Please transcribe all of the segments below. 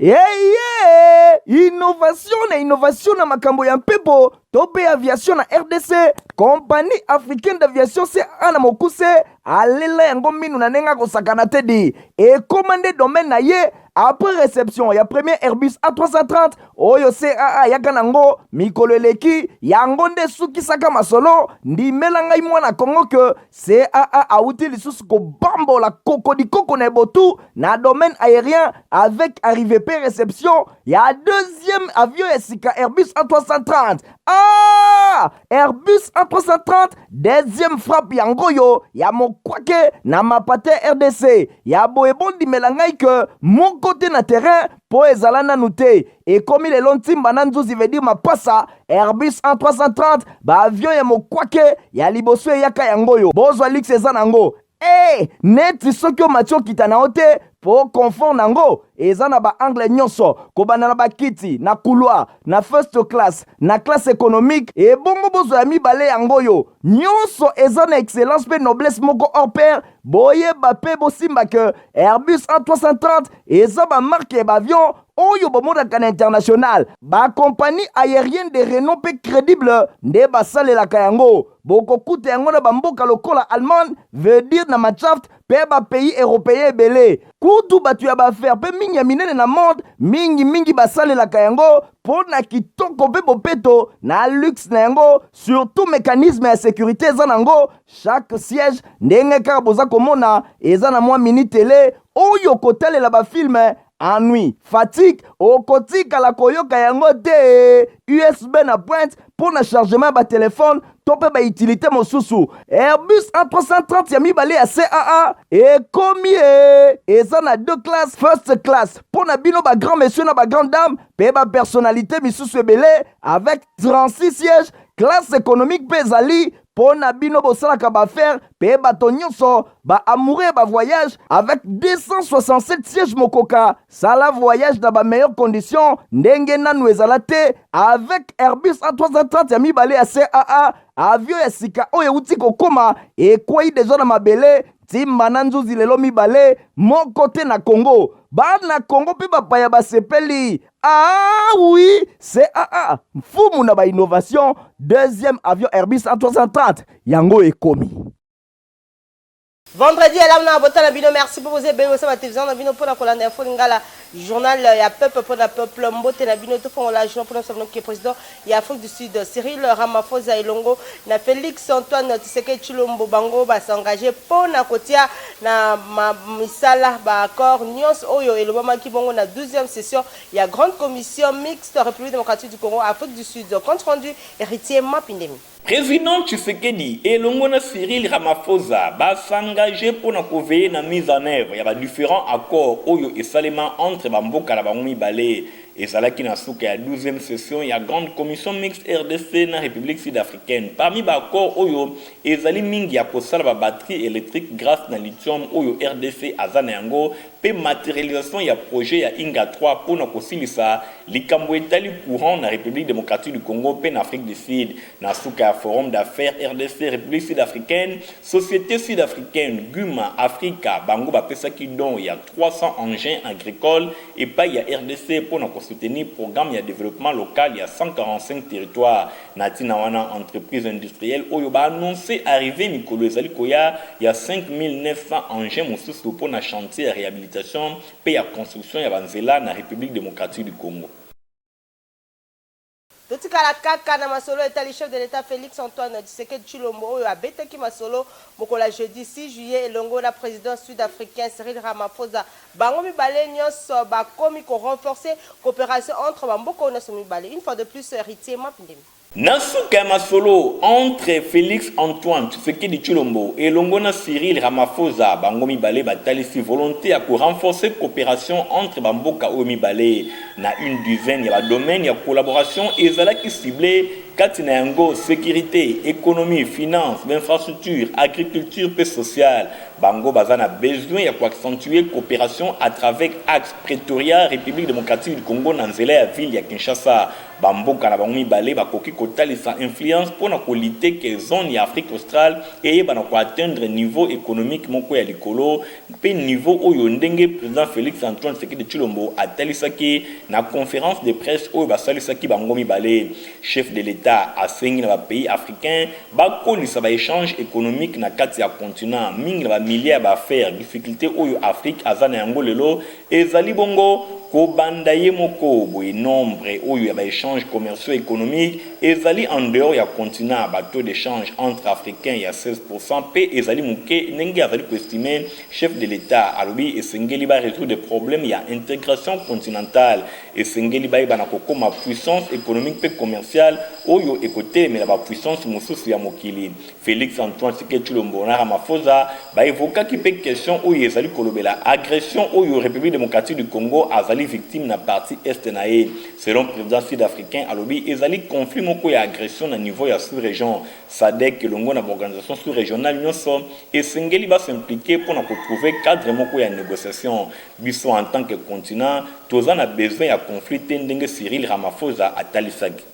Eye innovation na innovation na makambo ya mpepo to mpe aviation na RDC, Compagnie africaine d'aviation CAA na mokuse alela yango minu na ndenge akosakana te di ekoma nde domaine na ye après réception ya premier Airbus A330 oyo CAA ayaka nango mikolo eleki. Yango nde esukisaka masolo. Ndimela ngai mwana Kongo ke CAA awuti lisusu kobambola kokodikoko na ebotu na domaine aérien avec arrivée pe réception ya deuxième avion ya sika Airbus A330. Ah! Airbus A330 deuxième frappe yango oyo ya mokwake na mapate RDC ya boye. Bondimela ngai ke moko te na terrain mpo ezala nanu te. Ekomi lelo ntimba na nzuzi, veut dire mapasa. Airbus A330, baavion ya mokwake ya liboso eyaka yango oyo. Bozwa luxe eza nango e neti soki omati okita na yo te mpo confort nango eza na baangle nyonso, kobanda na bakiti na couloir, na first class, na classe économique. Ebongo bozwa ya mibale yango oyo nyonso eza na excellence mpe noblesse moko hors pair. Boyeba mpe bosimba ke Airbus A330 eza bamarque ya baavion oyo bomonaka na international. Bacompagnie aérienne de renom mpe crédible nde basalelaka yango. Bokokuta yango na bamboka lokola Allemagne, veut dire na Mannschaft, mpe bapays européen ebele. Kutu bato ya baaffaires mpe mingi ya minene na monde mingimingi basalelaka yango mpo na kitoko mpe bopeto na luxe na yango. Surtout mécanisme ya sécurité eza nango. Chaque siège, ndenge kaka boza komona, eza na mwa mini télé oyo kotalela bafilm. Ennui, fatigue okotikala koyoka yango te. USB na pointe mpo na chargement ya batelefone to mpe bautilité mosusu. Airbus A330 ya mibale ya CAA ekomi e eza na deux classes: first class mpo na bino bagrand monsieur na bagrande dame mpe bapersonnalité misusu ebele avec 36 sièges. Classe économique mpe ezali mpo na bino bosalaka baaffaires mpe bato nyonso baamoureux bavoyage avec 267 sièges. Mokoka sala voyage na bameilleures conditions ndenge nanu ezala te avec Airbus A330 ya mibale ya CAA. Avion ya sika oyo euti kokóma, ekwei deja na mabele ntimba na nzuzi lelo mibale moko te na Congo. Bana Congo mpe bapaya basepeli. Ah oui, CAA mfumu na bainnovation. Deuxième avion Airbus A330 yango ekomi. Vendredi elamu na botala bino. Merci mpo boza ebele bosala batélévision na bino mpona kolanda Info Lingala, journal ya peuple mpona peuple. Mbote na bino. Tofongola journal mpona biso ke président ya Afrique du Sud Cyril Ramaphosa elongo na Félix Antoine Tshisekedi Tshilombo, bango basengage mpona kotia na misala baaccord nyonso oyo elobamaki bongo na 12e session ya Grande Commission mixte République démocratique du Congo, Afrique du Sud. Compte rendu, Héritier Mapindemi. Président Tshisekedi elongo na Cyril Ramaphosa basengage mpona koveiller na mise en œuvre ya badifférents accords oyo esalema entre bamboka na bango mibale. Ezalaki na suka ya 12e session ya Grande Commission mixte RDC na République sud-africaine. Parmi baaccord oyo ezali mingi ya kosala babatterie électrique grâce na lithium oyo RDC aza na yango, mpe matérialisation ya projet ya Inga 3 mpona kosilisa likambo etali courant na République démocratique du Congo mpe na Afrique du Sud. Na suka ya forum d'affaires RDC République sud-africaine, société sud-africaine Guma Africa, bango bapesaki don ya 300 engins agricoles epai ya RDC mpona kosoutenir programme ya développement local ya 145 territoires. Na ntina wana, entreprise industrielle oyo baannonce arrivée mikolo ezali koya ya 5900 engins mosusu mpona chantier ya réhabilitation mpe ya construction ya banzela na République démocratique du Congo. Totikala kaka na masolo etali chef de l'État Félix Antoine Tshisekedi Tshilombo oyo abetaki masolo mokolo ya jeudi 6 juillet elongo na président sud-africain Cyril Ramaphosa. Bango mibale nyonso bakomi korenforcer coopération entre bamboka oyo nyonso mibale. Une fois de plus, Héritier Mapindemi. Na suka ya masolo entre Félix Antoine Tshisekedi Tshilombo elongo na Cyril Ramaphosa, bango mibale batalisi volonté ya korenforcer coopération entre bamboka oyo mibale na une dizaine ya badomaine ya collaboration ezalaki ciblé. kati na yango securite, economie, finance, ba-infrastructure, agriculture mpe sociale. Bango baza na besoin ya ko accentuer cooperation à travers axe Pretoria, Republique democratique du Congo na nzela ya ville ya Kinshasa. Ba mboka na bango mibale bakoki kotalisa influence mpo na ko lutter que zone ya Afrique australe eyebana ko atteindre niveau economique moko ya likolo mpe niveau oyo ndenge President Felix Antoine Tshisekedi Tshilombo atalisaki na conference de presse oyo basalisaki bango mibale. Chef de l'Etat asengi na ba pays africains bakolisa ba echanges economiques na kati ya continent, mingi na ba milieu ya ba affaires. Difficulte oyo Afrique aza na yango lelo ezali bongo kobanda ye moko. Boye nombre oyo ya ba echanges commerciaux economiques ezali en dehors ya continent, ba taux d'echange entre africains ya 16% mpe ezali moke ndenge azali ko estimer. Chef de l'Etat alobi esengeli ba resoudre problème ya integration continentale. Esengeli bayeba na kokoma puissance economique mpe commerciale oyo ekotelemela ba puissances mosusu ya mokili. Felix Antoine Tshisekedi Tshilombo na Ramaphosa ba evokaki mpe question oyo ezali kolobela agression oyo Republique democratique du Congo azali victime na partie Est na ye. Selon president sud-africain, alobi ezali conflit moko ya agression na niveau ya sous-region. SADC elongo na ba organisations sous-regionales nionso esengeli ba s'impliquer mpo na ko trouver cadre moko ya negociation. Biso en tant que continent toza na besoin ya conflit te ndenge Cyril Ramaphosa atalisaki.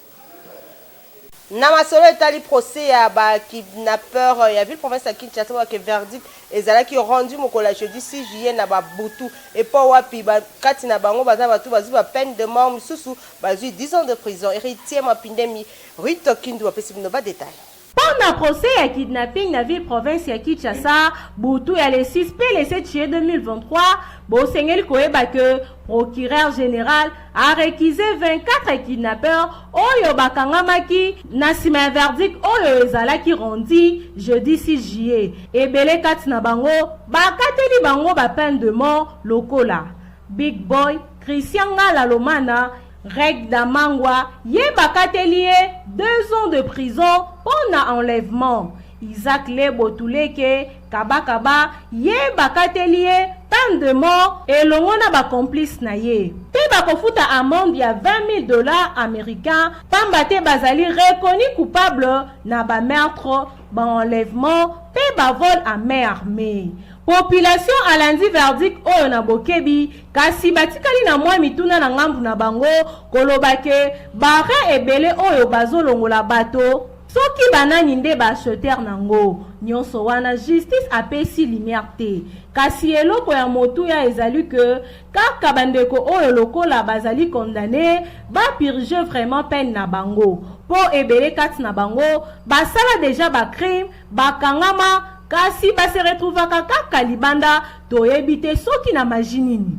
Na masolo etali procès ya ba kidnappeurs ya ville-province ya Kinshasa, bobake verdict ezalaki rendu mokolo ya jeudi 6 juillet na ba butu epo wapi ba kati na bango baza batu bazwi ba peine de mort, misusu bazwi 10 ans de prison. Heritier Mapindemi, Ruth Kindu bapesi bino ba details. Mpo na procès ya kidnapping na ville-province ya Kinshasa butu ya le 6 mpe le 7 juillet 2023, bosengeli koyeba que procureur general a requise 24 kidnappeurs oyo bakangamaki na nsima ya verdict oyo ezalaki rendu jeudi 6 juillet. Ebele kati na bango bakateli bango ba peine de mort lokola Big Boy, Christian Ngala Lomana, Reg Damangwa, ye bakateli ye 2 ans de prison mpo na enlèvement. Isaac Lebo Tuleke Kabakaba, ye bakateli ye peine de mort elongo na ba complices na ye mpe bakofuta amende ya 20.000 dollars americains pamba te bazali reconnus coupables na ba meurtres, ba enlèvements mpe ba vols à main armee. Population alandi verdict oyo na bokebi kasi batikali na mwa mituna na ngambu na bango koloba ke ba reins ebele oyo bazolongola bato soki banani nde ba acheteurs nango. Nionso wana justice apesi lumière te. Kasi eloko ya motuya ezali que kaka bandeko oyo lokola bazali condamnes ba purger vraiment peine na bango po ebele kati na bango basala dejà ba crimes, Bakangama kasi ba se retrouvaka kaka libanda toyebi te soki na magie nini.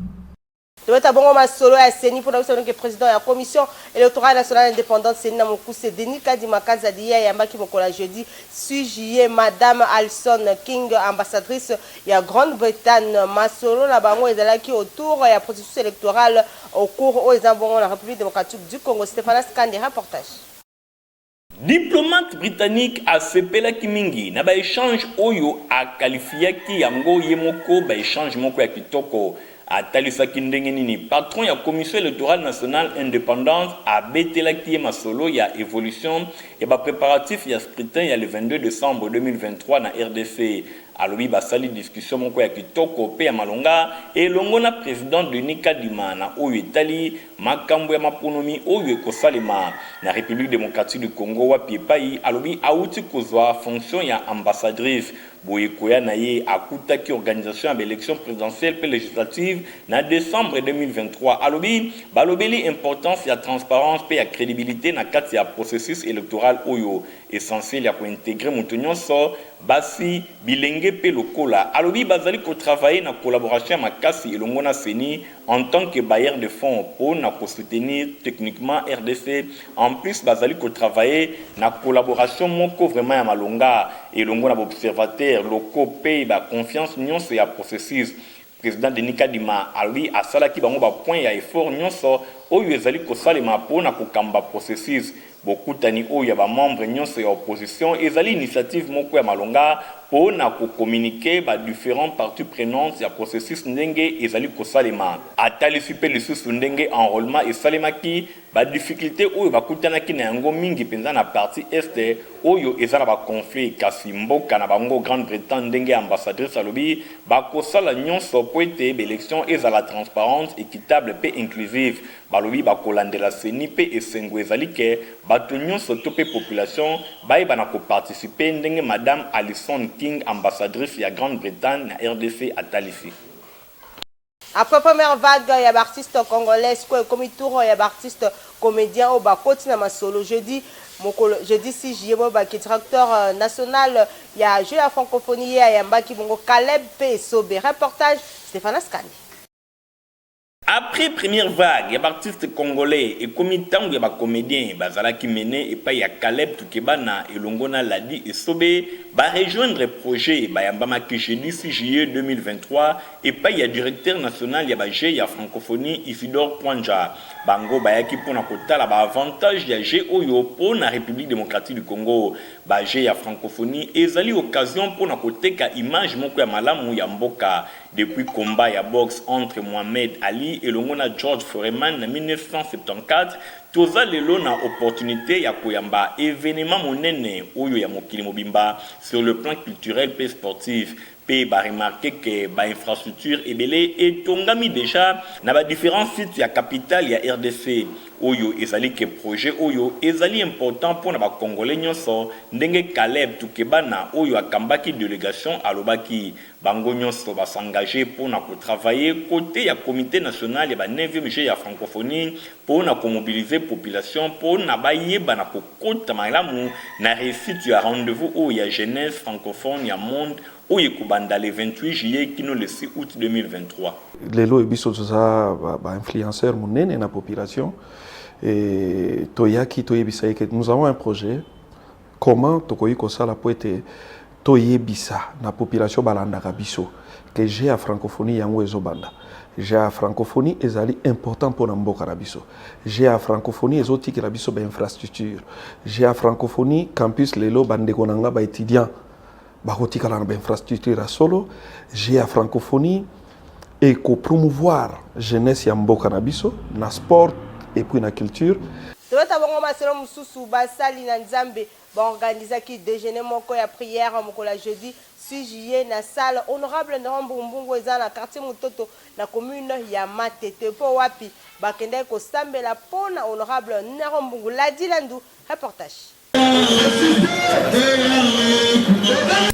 Tobeta bongo masolo ya CENI mpo na biso que president ya Commission electorale nationale independante CENI na mokuse Denis Kadima Kazadi ye ayambaki mokolo ya jeudi 6 juillet Madame Alison King ambassadrice ya Grande-Bretagne. Masolo na bango ezalaki autour ya processus electoral au cours oyo eza bongo na Republique democratique du Congo. Stephanas Kande reportage. Diplomate britannique asepelaki mingi na ba echanges oyo a qualifiaki yango ye moko ba echanges moko ya kitoko. Atalisaki ndenge nini patron ya Commission electorale nationale independante abetelaki ye masolo ya evolution ya ba preparatifs ya scrutin ya le 22 decembre 2023 na rdc. Alobi basali discussion moko ya kitoko mpe ya malonga elongo na president Denis Kadima na oyo etali Makambo ya maponomi oyo ekosalema na Republique democratique du Congo wapi epayi alobi awuti kozwa fonction ya ambassadrice. Boye koya na ye akutaki organisation ya ba elections presidentielles mpe legislatives na decembre 2023. Alobi balobeli importance ya transparence mpe ya credibilite na kati ya processus electoral oyo essentiel ya ko integrer moto nionso, basi, bilenge mpe lokola. Alobi bazali ko travailler na collaboration ya makasi elongo na ceni En tant que bailleur de fonds po na ko soutenir techniquement rdc, en plus bazali ko travailler na collaboration moko vraiment ya malonga elongo na ba observateurs locaux pe ba confiance nionso ya processus. President Denis Kadima alobi asalaki bango ba points ya effort nionso oyo ezali kosalema mpo na kokamba processus. Bokutani oyo ya ba membres nionso ya opposition ezali initiative moko ya malonga mpo na ko communiquer ba differentes parties prenantes ya processus ndenge ezali kosalema. Atalisi mpe lisusu ndenge enrolement esalemaki, ba difficultes oyo bakutanaki na yango mingi mpenza na partie Est oyo eza na ba conflits kasi mboka na bango Grande-Bretagne ndenge ambassadrice alobi bakosala nionso mpo ete b'elections ezala transparentes, equitables mpe inclusives. Balobi bakolandela ceni mpe esengo ezali que bato nionso to mpe population bayeba na ko participer ndenge Madame Alison King ambassadrice ya Grande-Bretagne na rdc atalisi. Après première vague ya ba artistes congolais, sikoyo ekomi tour ya ba artistes comediens oyo bakoti na masolo jeudi mokolo jeudi 6 juillet boyebaki directeur national ya Jeux ya francophonie ye ayambaki bongo Caleb mpe Esobe. Reportage Stephanas Kandi. Après première vague ya b'artistes congolais, ekomi tango ya ba comediens bazalaki mener epayi ya Caleb Tukebana elongo na Ladi Esobe ba rejoindre projet bayambamaki jeudi 6 juillet 2023 epayi ya directeur national ya ba Jeux ya francophonie Isidore Kwanja. Bango bayaki mpo na kotala ba avantages ya Jeux oyo mpo na Republique democratique du Congo. Ba Jeux ya francophonie ezali occasion mpo na koteka image moko ya malamu ya mboka. Depuis combat ya boxe entre Mohamed Ali elongo na George Foreman na 1974, toza lelo na opportunite ya koyamba evenement monene oyo ya mokili mobimba sur le plan culturel mpe sportif mpe ba remarquer que ba infrastructures ebele etongami dejà na ba differents sites ya capitale ya rdc. Oyo ezali que projet oyo ezali important mpo na ba Congolais nionso, ndenge Caleb Tukebana oyo akambaki delegation alobaki. Bango nionso ba s'engager po na ko travailler cote ya Comite national ya ba neuvième Jeux ya francophonie po na ko mobiliser population po na bayeba na kokota malamu na reussite ya rendez-vous oyo ya jeunesse francophone ya monde oyo ekobanda le 28 juillet kino le 6 aout 2023. Lelo oyo biso toza ba influenceurs monene na population et toyaki toyebisa ye que nous avons un projet comment tokoki kosala po ete Toyebisa na population balandaka biso que jeux ya francophonie yango ezo banda. Jeux ya francophonie ezali important pona mboka na biso. Jeux ya francophonie ezo tikela biso ba infrastructures. Jeux ya francophonie campus lelo ba ndeko na nga ba etudiants bakotikala na ba infrastructures ya solo. Jeux ya francophonie eko promouvoir jeunesse ya mboka na biso na sport et puis na culture. Tobeta bongo masolo mosusu, basali na Nzambe Ba organisaki dejeuner moko ya prière mokolo ya jeudi 6 juillet na salle Honorable Neron Mbumbungu eza na quartier Mutoto na commune ya Matete mpo wapi bakendaki kosambela mpo na Honorable Neron Mbungu. Ladi Landu, reportage.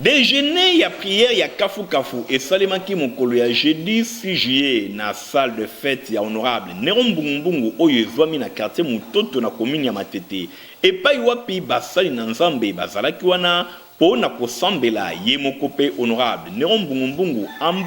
Dejeuner ya prière ya kafu kafu esalemaki mokolo ya jeudi 6 juillet na salle de fete ya Honorable Neron Mbungu Mbungu oyo ezwami na quartier Mutoto na commune ya Matete. Epai wapi basali na Nzambe bazalaki wana po na kosambela ye moko pe honorable Neron Mbungu Mbungu amb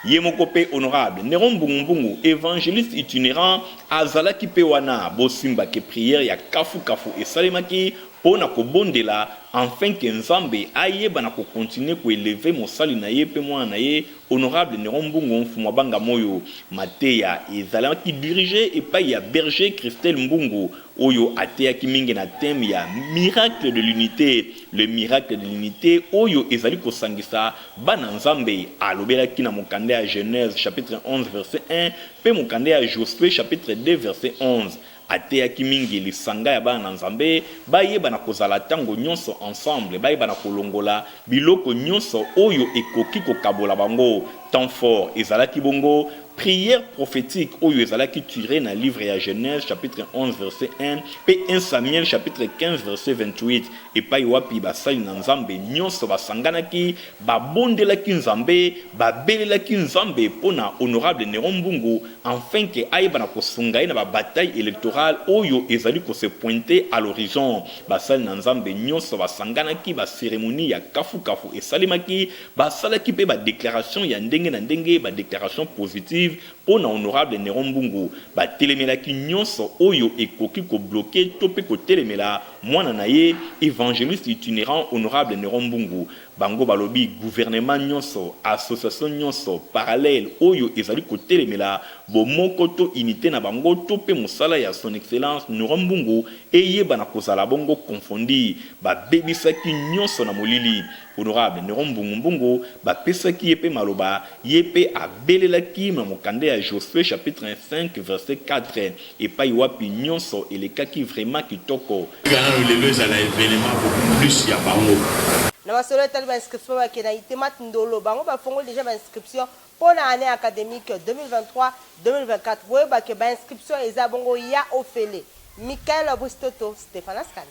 ye moko pe honorable Neron Mbungu Mbungu evangeliste itinerant azalaki pe wana bosimba ke prière ya kafu kafu esalemaki po na kobondela enfin ke Nzambe ayeba na ko continuer ko elever mosali na ye pe mwana na ye Honorable Neron Mbungu Mfumu Banga Moyo. Mateya ezalaki diriger epai ya Berger Christelle Mbungu oyo ateyaki mingi na thème ya Miracle de l'unite, le miracle de l'unite oyo ezali kosangisa bana Nzambe. Alobelaki na mokanda ya Genèse chapitre 11 verset 1 mpe mokanda ya Josue chapitre 2 verset 11. Ateyaki mingi lisanga ya bana na Nzambe bayeba na kozala tango nyonso ensemble, bayeba na kolongola biloko nyonso oyo ekoki kokabola bango. Temps fort ezalaki bongo prière prophetique oyo ezalaki tire na livre ya Genèse chapitre 11 verset 1 mpe 1 Samuel chapitre 15 verset 28 epai wapi basali na Nzambe nyonso basanganaki, babondelaki Nzambe, babelelaki Nzambe mpo na honorable Neron Mbungu enfin que ayeba na kosunga ye na ba batailles electorales oyo ezali ko se pointer à l'horizon. Basali na Nzambe nionso basanganaki, ba ceremonies ya kafu kafu esalemaki, basalaki pe ba declarations ya ndenge na ndenge, ba declarations positives po na honorable Neron Mbungu. Batelemelaki nionso oyo ekoki ko bloquer to pe kotelemela. mwana na ye evangeliste itinerant honorable Neron Mbungu. Bango balobi gouvernement nionso, association nionso parallèle oyo ezali kotelemela bomoko to unite na bango to pe mosala ya son excellence Neron Mbungu eyebana kozala bongo confondi. Babebisaki nionso na molili. Honorable Neron Mbungu Mbungu bapesaki ye pe maloba, ye pe abelelaki na mokanda ya Josue chapitre 5 verset 4 epayi wapi nionso elekaki vraiment kitoko. Tika nanu lelo ezala evenement beaucoup plus ya bango. Na masolo etali ba inscription bake na Itemat Ndolo bango bafongoli dejà ba inscription pona annee academique 2023 2024 boyeba ke ba inscription eza bongo ya ofele. Michael Bristoto, Stephanas Kandi.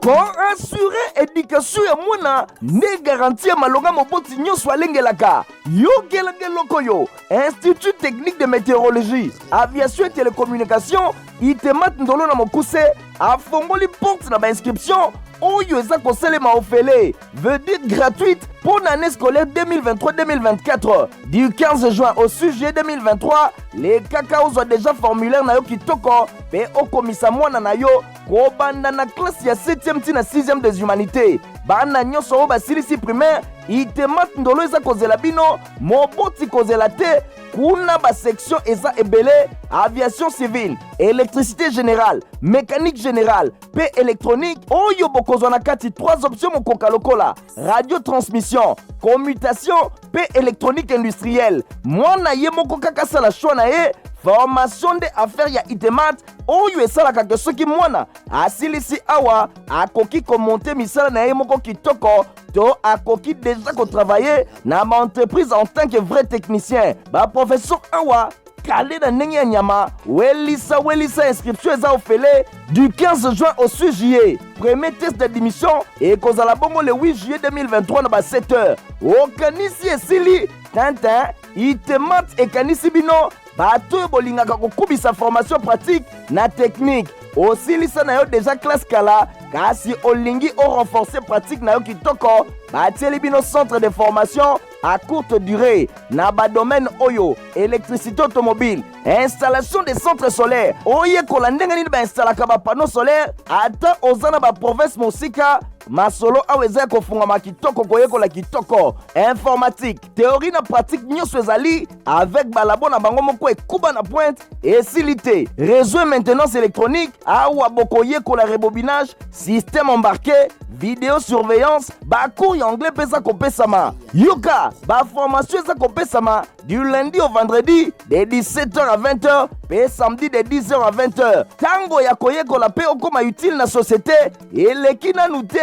Ko assurer education ya mwana nde garantie ya malonga moboti nyonso alengelaka. Yokelaka eloko oyo Institut technique de météorologie, aviation et télécommunication ITEMAT Ndolo na mokuse afongoli porte na ba inscription oyo eza kosalema ofele veut dire gratuite pour l'année scolaire 2023-2024 du 15 juin au 6 juillet 2023. Les kaka ozwa déjà formulaire na yo kitoko mpe okomisa mwana na yo kobanda na classe ya 7e ti na 6e des humanités. Bana nyonso oyo basilisi primaire, Itemat Ndolo eza kozela bino. Moboti kozela te, kuna basection eza ebele: aviation civile, électricité générale, mécanique générale mpe électronique, oyo bokozwa na kati 3 options mokoka lokola radio transmission, commutation mpe électronique industrielle. Mwana ye moko kaka asala choix na ye. Formation nde affaire ya Itemat oyo esalaka ke soki mwana asilisi awa, akoki komonte misala na ye moko kitoko to akoki deja kotravaille na baentreprise en tant que vrai technicien. Baprofesseur awa kale na ndenge ya nyama. Welisa welisa, inscription eza ofele du 15 juin au 6 juillet. Premier test d'admission ekozala bongo le 8 juillet 2023 na ba 7 heures. Okanisi esili tintin, Itemat ekanisi bino bato oyo bolingaka kokubisa formation pratique na technique. Osilisa na yo deja classe kala, kasi olingi orenforcer pratique na yo kitoko, batieli bino centre de formation à courte durée na badomaine oyo: électricité automobile, installation des centres solaires, oyekola ndenge nini bainstalaka bapanneau solaire. Ata oza na baprovince mosika, masolo awa eza ya kofungwama kitoko, koyekola kitoko. Informatique, théorie na pratique nyonso ezali avec balabo na bango moko ekuba na pointe. Esili te, réseau et maintenance électronique, awa bokoyekola rebobinage, système embarqué, vidéosurveillance. Bacours ya anglais mpe eza kopesama. Yoka, baformation eza kopesama du lundi au vendredi de 17h à 20h mpe samedi de 10h à 20h. Ntango ya koyekola mpe okóma utile na société eleki nanu te.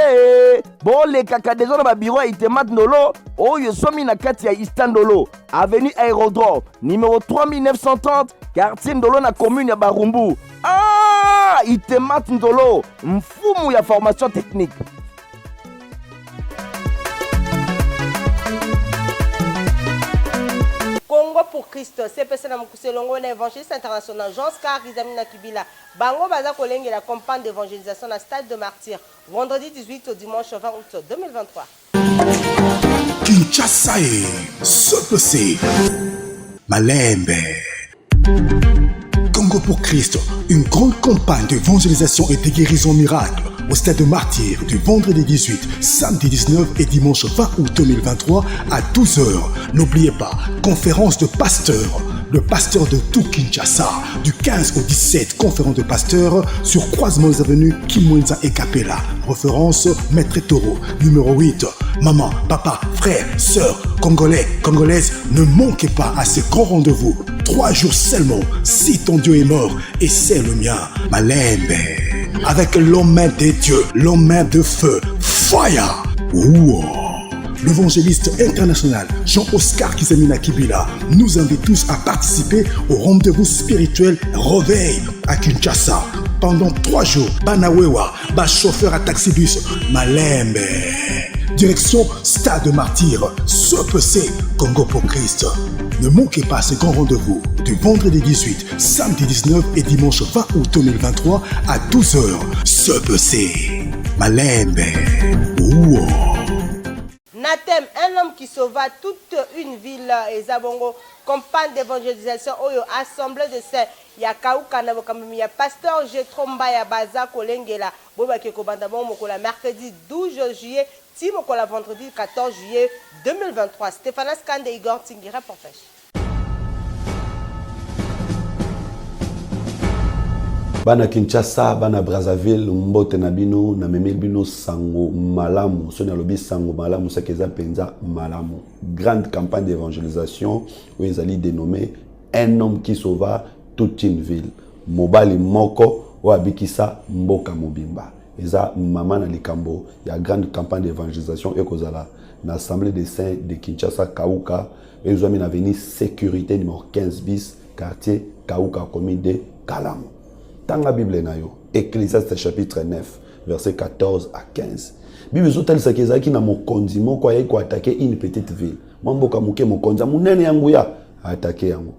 Bolekaka deja na babiro ya Itemat Ndolo oyo ezwami na kati ya Ista Ndolo, avenue Aérodrome numéro 3930, quartier Ndolo na commune ya Barumbu. Ah, Itemat Ndolo, mfumu ya formation technique. Congo pour Christ CPC na mokuse elongo na évangéliste international Jean-Oscar Rizamina Kibila, bango baza kolengela campagne d'évangélisation na stade de Martyr vendredi 18 au dimanche 20 août 2023. Kinshasa e CPC Malembe. Congo pour Christ, une grande campagne d'évangélisation et de guérison miracle au stade de Martyr du vendredi 18, samedi 19 et dimanche 20 août 2023 à 12h. N'oubliez pas, conférence de pasteurs, le pasteur de tout Kinshasa, du 15 au 17, conférence de pasteurs sur croisement des avenues Kimwenza et Capella. Référence Maître Taureau, numéro 8. Maman, papa, frère, sœur, Congolais, Congolaise, ne manquez pas à ce grand rendez-vous. 3 jours seulement, si ton Dieu est mort, et c'est le mien, Malembe. Avec l'homme de Dieu, l'homme de feu, Fire. Ouh. L'évangéliste international Jean-Oscar Kizamina Kibila nous invite tous à participer au rendez-vous spirituel Réveil à Kinshasa pendant 3 jours. Banawewa, ba chauffeur à taxi-bus, Malembe. Direction Stade Martyr, CPC, Congo pour Christ. Ne manquez pas ce grand rendez-vous du vendredi 18, samedi 19 et dimanche 20 août 2023 à 12h. CPC, Malembe. Ouh. Na thème Un homme qui sauva toute une ville eza bongo campagne d'evangelisation oyo Assemblee de Saints ya Kauka na bokambami ya Pasteur Jethro Mbaya baza kolengela. Boyebaki ekobanda bongo mokolo ya mercredi 12 juillet tii mokolo ya vendredi 14 juillet 2023. Stephanas Kande, Igor Ntingi, reportage. Bana Kinshasa, bana Brazzaville, mbote na bino, na memeli bino sango malamu. Soni alobi sango malamu, saki eza penza malamu. Grande campagne d'évangélisation oyo ezali dénommée Un homme qui sauva toute une ville. Mobali moko oyo abikisa mboka mobimba. Eza mama na likambo ya grande campagne d'évangélisation ekozala na Assemblée des Saints de Kinshasa Kauka ezwami na avenue Sécurité numéro 15 bis quartier Kauka commune de Kalamu. Tanga Bible na yo, Ecclésiaste chapitre 9 verset 14 à 15. Bible ezotalisaka ezalaki na mokonzi moko ayaki koatake une petite ville, mwa mboka moke, mokonzi ya monene ya nguya aatake yango,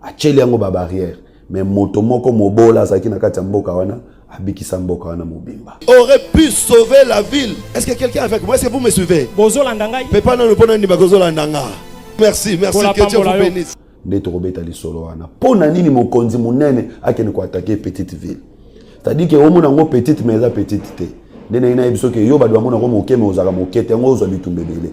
atieli yango ba barrière, mais moto moko mobola azalaki na kati ya mboka wana abikisa mboka wana mobimba. Aurait pu sauver la ville. Est-ce que quelqu'un est avec moi? Est-ce que vous me suivez? Bozolanda ngai? Pepa nanu pona nini bakozolanda nga? Merci, merci, que Dieu vous bénisse. Nde tokobeta lisolo wana. Mpo na nini mokonzi monene akende koatake petite ville? C'est-à-dire que omona yango petite mais eza petite te. Nde ndenge nayebi soki yo bato bamona yango moke mais ozalaka moke te, yango ozwa bitumba ebele.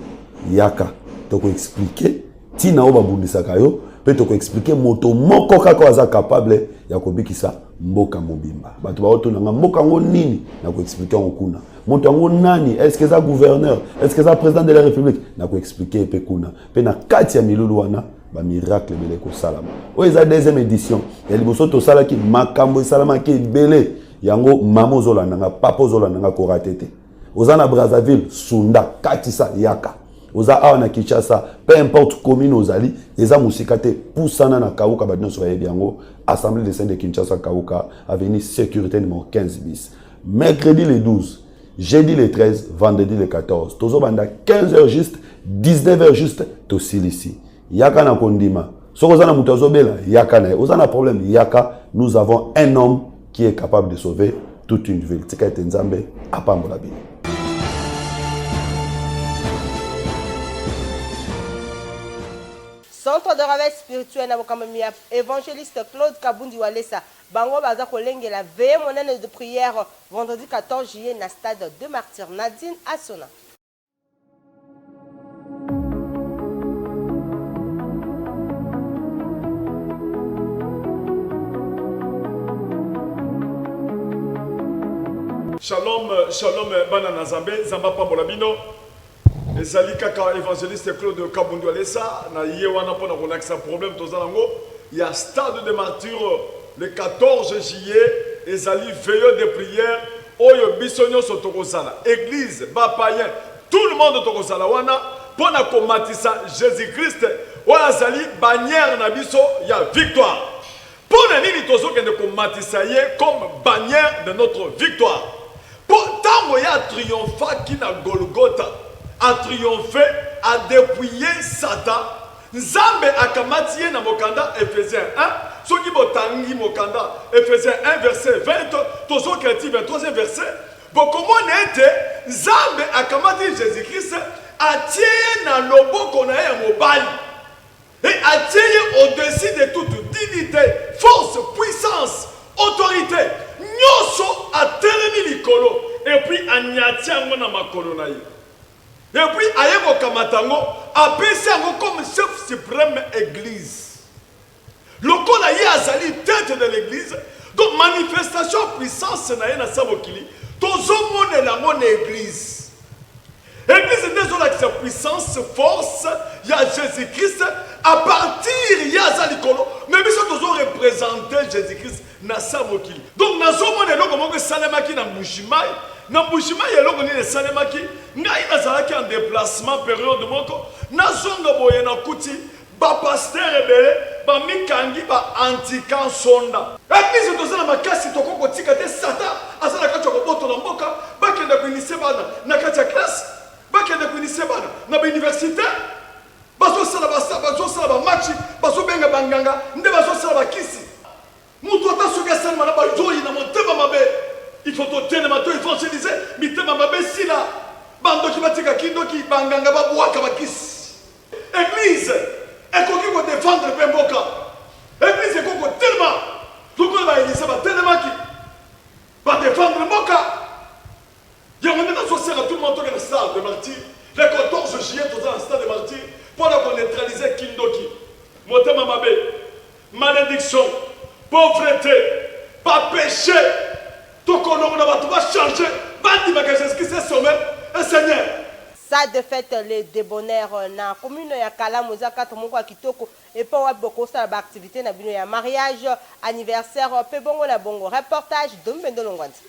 Yaka tokoexplike ntina oyo babundisaka yo mpe tokoexplike moto moko kaka oyo aza capable ya kobikisa mboka mobimba. Bato baotuna nga mboka yango nini, nakoexplike yango kuna. Moto yango nani, est-ce que eza gouverneur, est-ce que eza président de la république, nakoexplike ye mpe kuna. Mpe na kati ya milulu wana ba miracle ebele ekosalama. Oyo eza deuxième édition ya liboso tosalaki, makambo esalamaki ebele. Yango mama ozolanda nga, papa ozolanda nga, korate te. Oza na Brazzaville, sunda, katisa, yaka. Oza awa na Kinshasa, peu importe commune ozali, eza mosika te, pusana na Kauka, bato nyonso bayebi yango. Assemblée des Saints de Kinshasa, Kauka, avenue Sécurité numéro 15 bis. Mercredi le 12, jeudi le 13, vendredi le 14. Tozobanda 15h juste, 19h juste, tosilisi. Yaka na kondima. Soki oza na moto azobela, yaka na ye. Oza na problème, yaka. Nous avons un homme qui est capable de sauver toute une ville. Tika ete Nzambe apambola bino. Centre de réveil spirituel na bokambami ya Evangeliste Claude Kabundi Walesa, bango baza kolengela veillée monene de prière vendredi 14 juillet na stade de Martyrs. Nadine Asona. Shalom, shalom bana na Nzambe, Nzambe apambola bino. Ezali kaka evangeliste Claude Kabundu Alesa na ye wana pona kolakisa problème toza nango ya stade de martyrs le 14 juillet ezali veillée de prière oyo biso nyonso tokozala eglise ba païens tout le monde tokozala wana pona komatisa Jesus Christ oyo azali bannière na biso ya victoire. Pona nini tozokende komatisa ye comme bannière de notre victoire? Po tango ye a triomphaki na Golgotha, a triomphe, a depouiller Satan, Nzambe akamati ye na mokanda Ephesiens 1, soki botangi mokanda Ephesiens 1 verset 20, tozokende ti 23e verset, bokomona ete Nzambe akamati Jesus-Christ atie ye na loboko na ye ya mobali. Et atie ye au-dessus de toute dignite, force, puissance, autorite, nyoso atelemi likolo et puis anyati yango na makolo na ye. Et puis aye kokamata yango, apesi yango comme chef supreme eglise. Lokola ye azali tete de l'eglise, donc manifestation ya puissance na ye na sa mokili, tozomonela yango na eglise. Eglise nde ezolakisa puissance, force ya Jesus Christ à partir ye aza likolo, mais biso tozo representer Jesus Christ na sa mokili. Donc nazomona eloko moko esalemaki na Mbujimayi. Na Mbujimayi eloko nini esalemaki? Ngai nazalaki en deplacement periode moko, nazonga boye nakuti Ba pasteurs ebele ba mikangi ba anti-camp sonda. Eglise toza na makasi tokoki kotika te satan aza na kati ya kobotola mboka bakende ko initie bana na kati ya classe bakende ko initie bana na ba universite bazosala bazosala ba match bazobenga ba nganga nde bazosala ba kisi Mutu ata soki asalema na ba zoyi na motema mabe il faut totelema to evangeliser mitema mabe esila. Bandoki batika kindoki, banganga babwaka bakisi. Eglise ekoki ko defendre mpe mboka. Eglise ekoki kotelema lokola ba Elise batelemaki ba defendre mboka. Yango nde nazosenga tout le monde tokende stade de martyr le 14 juillet, toza na stade de martyr mpo na ko neutraliser kindoki, motema mabe, malédiction, pauvreté, ba péché. Tokolongola bato ba changer, bandimaka Jésus Christ est sauveur et Seigneur. Salle de fete le debonair na commune ya Kalamu eza cadre moko ya kitoko epai wapi bokosala ba activites na bino ya mariage, anniversaire pe bongo na bongo. Reportage Domi Bendolo Ngwanza.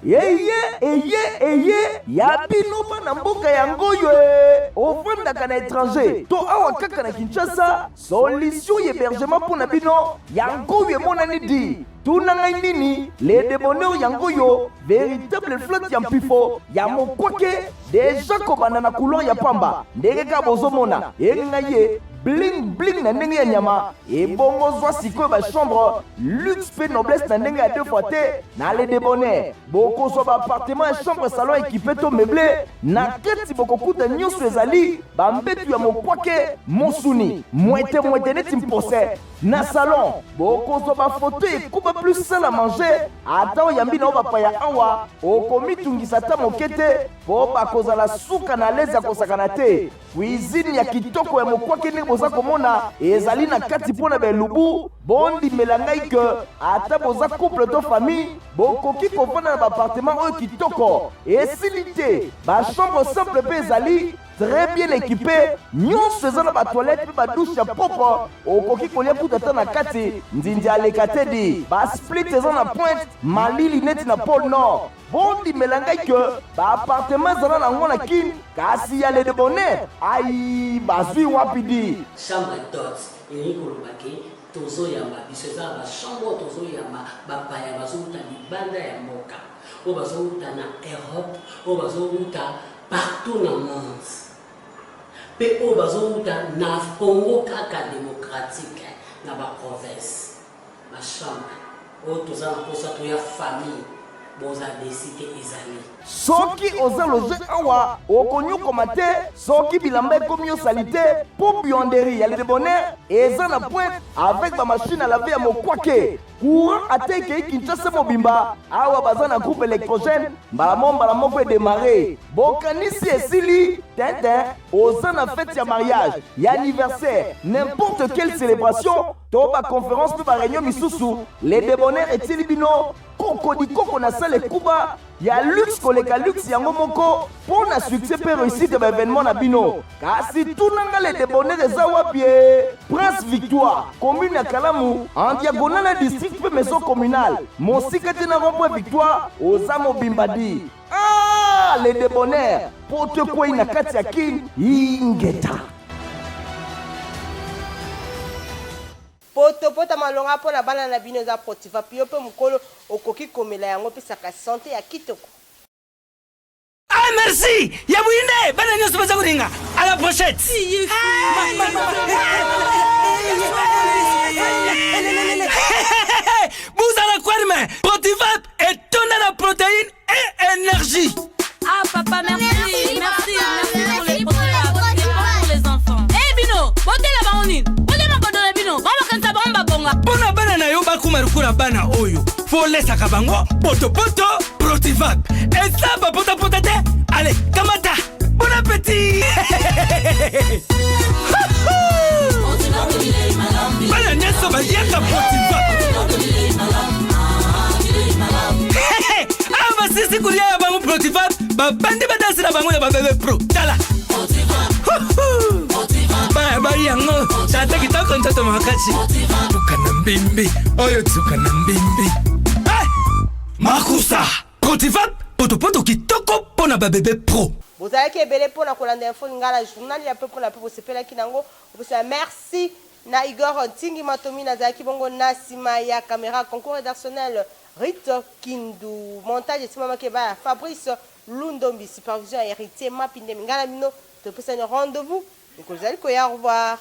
Eye eye eye ya bino bana mboka yango oyo e ofandaka na etranger to awa kaka na Kinshasa solution ya hébergement mpo na bino yango oyo emonani di tuna ngai nini le debonheur yango oyo véritable flotte ya mpifo ya mokwake deja kobanda na couloir ya pamba ndenge kaka bozomona engai ye bling bling na ndenge ya nyama ebongo zwa sikoyo bachambre luxe mpe noblesse na ndenge ya deux fois te na le debonheur bokozwa baappartement ya chambre salon équipé to meublé na kati bokokuta nyonso ezali bambetu ya mokwake mosuni mwete mwete neti mpose na salon bokozwa bafoto ekuba plus salle à manger ata oyambi na yo bapaya awa okomitungisa ata moke te mpo bakozala suka na leze ya kosakana te Cuisine ya kitoko ya mokwake ndenge boza komona ezali na kati mpo na belubu. Bondimela ngai ke ata boza couple to famille bokoki kofanda na baappartement oyo kitoko. Esili te, bachambre simple mpe ezali très bien équipé, nyonso eza na batoilette mpe badouche ya propre, okoki kolia kutu ata na kati, nzinzi aleka te di. Basplit eza na pointe, malili neti na pole nord. Bondimela ngai ke ba appartement ezala nango na kin kasi ya le debonnaire ai bazui wapi di. Chambre d'hote elingi koloba ke tozoyamba biso eza na ba chambre oyo tozoyamba bapaya bazowuta libanda ya mboka oyo bazowuta na Europe oyo bazowuta partout na monde mpe oyo bazowuta na Congo kaka democratique na ba province. Ba chambre oyo toza na posa toya famille boza desi te ezali. Soki oza loge awa okonyokoma te soki bilamba ekomi yo salite po buanderie ya le debonnaire eza na pointe avec ba machine à laver ya mokwake courant ata ekei Kinshasa mobimba awa baza na groupe électrogène mbala moko mbala moko edemare bokanisi esili tintin oza na fete ya mariage ya anniversaire n'importe quelle célébration to ba conférence mpe ba réunion misusu le debonnaire etieli bino kokodikoko na sale ekuba ya luxe koleka luxe yango moko mpo na succès mpe réussite ya baévénement na bino kasi tuna nga le debonnaire eza wapi e prince victoire commune ya kalamu en diagonale na district mpe maison communale mosika te na rond-point victoire oza mobimba di ah le debonnaire poto ekwei na kati ya kin ingeta Poto pota malonga mpo na bana na bino eza Protivap yo mpe mokolo okoki komela yango epesaka sante ya kitoko. Ah merci ya buyinde bana nyonso baza kolinga à la brochette. Bozala kwarme Protivap etonda na protéine et énergie. Ah papa merci merci merci, merci pour les produits pour les enfants. Eh bino botela bango nini? Botela makodo na bino bango bakanisa bango babonga. Mpo na bana na yo bakoma lokola bana oyo folesaka bango potopoto Protivap eza bapotapota te. Ale kamata bon appétit. Bana nyonso baliaka Protivap. Awa basisi kolia ya bango Protivap, babandi badansi na bango ya babebe pro. Tala baya bai yango tata kitoko nzoto makasi tuka na mbimbi oyo tuka na mbimbi makusa Protivap potopoto kitoko mpo na babebe pro. Bozalaki ebele mpo na kolanda info lingala journal ya pepo na pepo bosepelaki nango opesa merci na Igor Ntingi Matomi nazalaki bongo na sima ya camera concours rédactionnel Rite Kindu montage esimamaki epai ya Fabrice Lundombi supervision ya Héritier Mapindemi ngai na bino topesani rendez-vous mikolo ezali koya au revoir.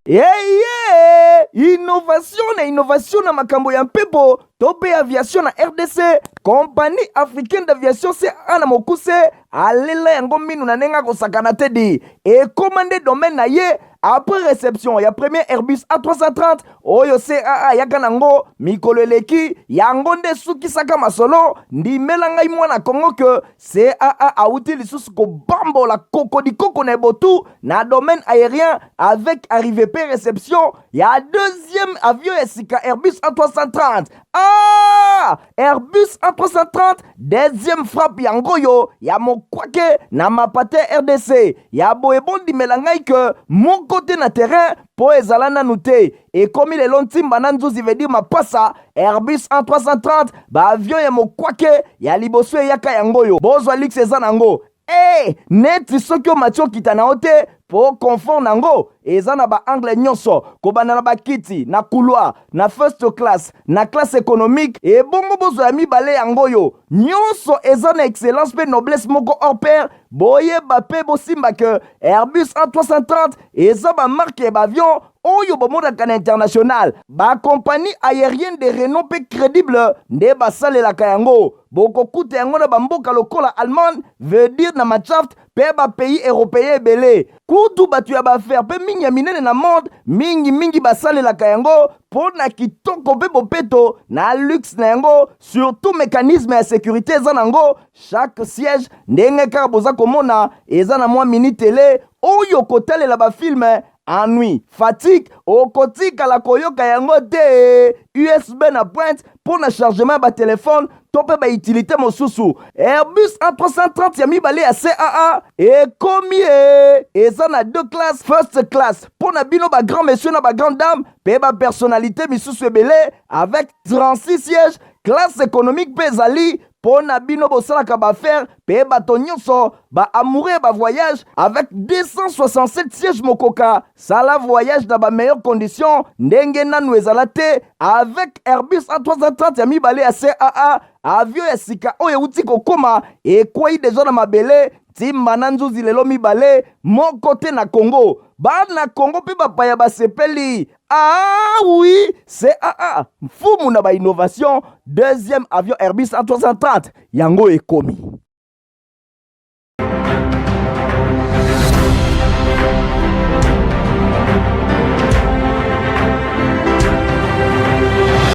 Eyee! Innovation na innovation na makambo ya mpepo to mpe aviation na rdc, Compagnie africaine d'aviation CAA na mokuse alela yango minu na ndenge akosakana te di ekoma nde domaine na ye après réception ya premier Airbus A330 oyo CAA ayaka nango mikolo eleki. Yango nde esukisaka masolo. Ndimela ngai mwana Kongo ke CAA awuti lisusu kobambola kokodikoko na ebotu na domaine aérien avec arrivée pe réception ya deuxième avion ya sika Airbus A330. Ah! Airbus A330 deuxième frappe yango oyo ya mokwake na mapate RDC ya boye. Bondimela ngai ke moko te na terrain mpo ezala nanu te. Ekomi lelo ntimba na nzuzi, veut dire mapasa. Airbus A330, baavion ya mokwake ya liboso eyaka yango oyo. Bozwa luxe eza nango e neti soki omati okita na yo te, mpo confort nango eza na baangle nyonso, kobanda na bakiti na couloir, na first class, na classe économique. Ebongo bozwa ya mibale yango oyo, nyonso eza na excellence mpe noblesse moko hors pair. Boyeba mpe bosimba ke Airbus A330 eza bamarque ya baavion oyo bomonaka na international. Bacompagnie aérienne de renom mpe crédible nde basalelaka yango. Bokokuta yango na bamboka lokola Allemagne, veut dire na Mannschaft, mpe bapays européen ebele. Kutu bato ya baaffaires mpe mingi ya minene na monde mingimingi basalelaka yango mpo na kitoko mpe bopeto na luxe na yango. Surtout mécanisme ya sécurité eza nango. Chaque siège, ndenge kaka boza komona, eza na mwa mini télé oyo kotalela bafilm. Ennui, fatigue, okotikala koyoka yango te. USB na pointe mpo na chargement ya batelefone to mpe bautilité mosusu. Airbus A330 ya mibale ya CAA ekomi e eza na deux classes: first class mpo na bino bagrand monsieur na bagrand dame mpe bapersonnalité misusu ebele avec 36 sièges. Classe économique mpe ezali mpo na bino bosalaka baaffaires mpe bato nyonso baamoureux ya bavoyage avec 267 sièges. Mokoka sala voyage na bameilleures conditions ndenge nanu ezala te avec Airbus A330 ya mibale ya CAA. Avion ya sika oyo euti kokóma, ekwei deja na mabele ntimba na nzuzi lelo mibale, moko te na Congo. Bana Congo mpe bapaya basepeli. Ah oui, CAA, mfumu na bainnovation, deuxième avion Airbus A330 yango ekomi.